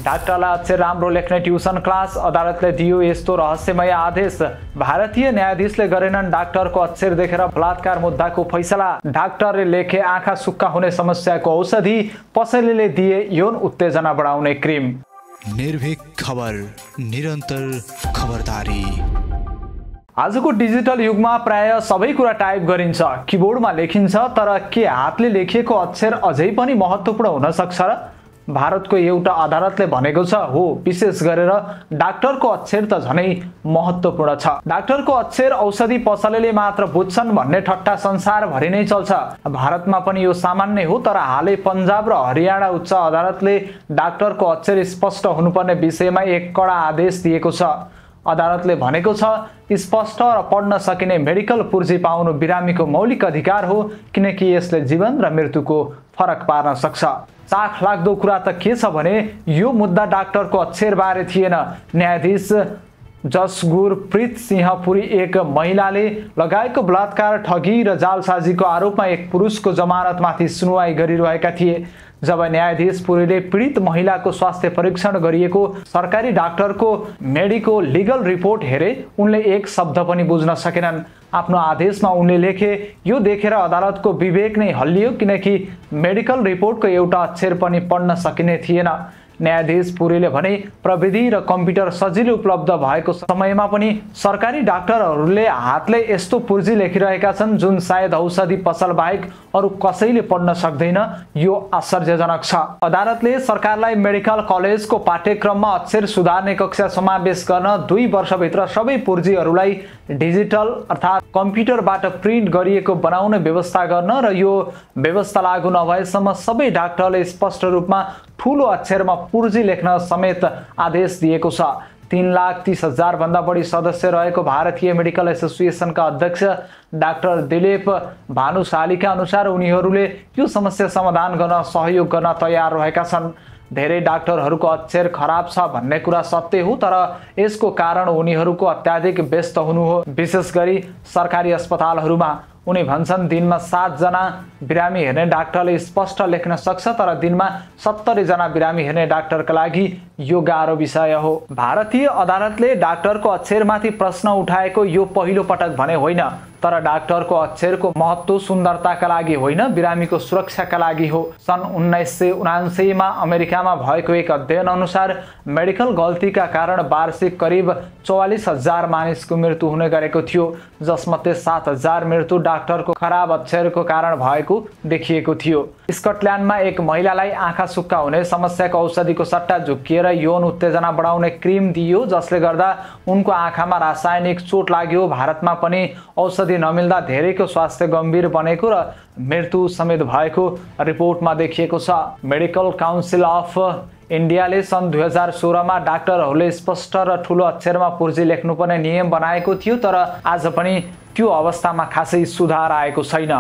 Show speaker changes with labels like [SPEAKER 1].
[SPEAKER 1] डाक्टरलाई अक्षर राम्रो लेख्ने tuition class, अदालतले दियो यस्तो रहस्यमय आदेश। भारतीय न्यायाधीशले गरेनन् डाक्टरको अक्षर देखेर बलात्कार मुद्दाको फैसला। डाक्टरले लेखे आँखा सुक्खा हुने समस्याको औषधि, पसलेले दिए यौन उत्तेजना बढाउने क्रिम।
[SPEAKER 2] निर्भीक खबर, निरन्तर खबरदारी।
[SPEAKER 1] आजको डिजिटल युगमा प्राय सबै कुरा टाइप गरिन्छ, किबोर्डमा लेखिन्छ, तर के हातले लेखिएको अक्षर अझै पनि महत्त्वपूर्ण हुन सक्छ र? भारतको एउटा अदालतले भनेको छ हो, विशेष गरेर डाक्टरको अक्षर त झनै महत्त्वपूर्ण छ। डाक्टरको अक्षर औषधि पसलेले मात्र बुझ्छन् भन्ने ठट्टा संसारभरि नै चल्छ। भारतमा पनि यो सामान्य हो, तर हालै पन्जाब र हरियाणा उच्च अदालतले डाक्टरको अक्षर स्पष्ट हुनुपर्ने विषयमा एक कडा आदेश दिएको छ। अदालतले भनेको छ, स्पष्ट र पढ्न सकिने मेडिकल पुर्जी पाउनु बिरामीको मौलिक अधिकार हो, किनकि यसले जीवन र मृत्युको फरक पार्न सक्छ। चाख लाग्दो कुरा त के छ भने यो मुद्दा डाक्टरको अक्षरबारे थिएन। न्यायाधीश जसगुरप्रीत सिंह पुरी एक महिलाले लगाएको बलात्कार, ठगी र जालसाजीको आरोपमा एक पुरुषको जमानतमाथि सुनवाई गरिरहेका थिए। जब न्यायाधीश पुरीले पीडित महिलाको स्वास्थ्य परीक्षण गरिएको सरकारी डाक्टरको मेडिको लिगल रिपोर्ट हेरे, उनले एक शब्द पनि बुझ्न सकेनन्। आफ्नो आदेशमा उनले लेखे, यो देखेर अदालतको विवेक नै हल्लियो, किनकि मेडिकल रिपोर्टको एउटा अक्षर पनि पढ्न सकिने थिएन। न्यायाधीश पुरीले भने, प्रविधि र कम्प्युटर सजिलो उपलब्ध भएको समयमा पनि सरकारी डाक्टरहरूले हातले यस्तो पुर्जी लेखिरहेका छन् जुन सायद औषधि पसल बाहेक अरू कसैले पढ्न सक्दैन। यो आश्चर्यजनक छ। अदालतले सरकारलाई मेडिकल कलेजको पाठ्यक्रममा अक्षर सुधार्ने कक्षा समावेश गर्न 2 वर्षभित्र सबै पुर्जीहरूलाई डिजिटल अर्थात् कम्प्युटरबाट प्रिन्ट गरिएको बनाउने व्यवस्था गर्न र यो व्यवस्था लागू नभएसम्म सबै डाक्टरले स्पष्ट रूपमा ठूलो अक्षरमा पुर्जी लेख्न समेत आदेश दिएको छ। 3,30,000 भन्दा बढी सदस्य रहेको भारतीय मेडिकल एसोसिएसनका अध्यक्ष डाक्टर दिलीप भानुशालीका अनुसार उनीहरूले यो समस्या समाधान गर्न सहयोग गर्न तयार रहेका छन्। धेरै डाक्टरहरूको अक्षर खराब छ भन्ने कुरा सत्य हो, तर यसको कारण उनीहरूको अत्याधिक व्यस्त हुनु हो, विशेष गरी सरकारी अस्पतालहरूमा। उनी भन्छन्, दिनमा 7 जना बिरामी हेर्ने डाक्टरले स्पष्ट लेख्न सक्छ, तर दिनमा 70 जना बिरामी हेर्ने डाक्टरका लागि यो गाह्रो विषय हो। भारतीय अदालतले डाक्टरको अक्षरमाथि प्रश्न उठाएको यो पहिलो पटक भने होइन, तर डाक्टरको अक्षरको महत्त्व सुन्दरताका लागि होइन, बिरामीको सुरक्षाका लागि हो। सन् 1979 मा अमेरिकामा भएको एक अध्ययन अनुसार मेडिकल गल्तीका कारण वार्षिक करिब 44,000 मानिसको मृत्यु हुने गरेको थियो, जसमध्ये 7,000 मृत्यु डाक्टरको खराब अक्षरको कारण भएको देखिएको थियो। स्कटल्यान्डमा एक महिलालाई आँखा सुक्खा हुने समस्याको औषधिको सट्टा झुक्किएर यौन उत्तेजना बढाउने क्रिम दिइयो, जसले गर्दा उनको आँखामा रासायनिक चोट लाग्यो। भारतमा पनि औषधि नमिल्दा धेरैको स्वास्थ्य गम्भीर बनेको र मृत्यु समेत भएको रिपोर्टमा देखिएको छ। मेडिकल काउन्सिल अफ इन्डियाले सन् 2016 मा डाक्टरहरूले स्पष्ट र ठूलो अक्षरमा पुर्जी लेख्नुपर्ने नियम बनाएको थियो, तर आज पनि त्यो अवस्थामा खासै सुधार आएको छैन।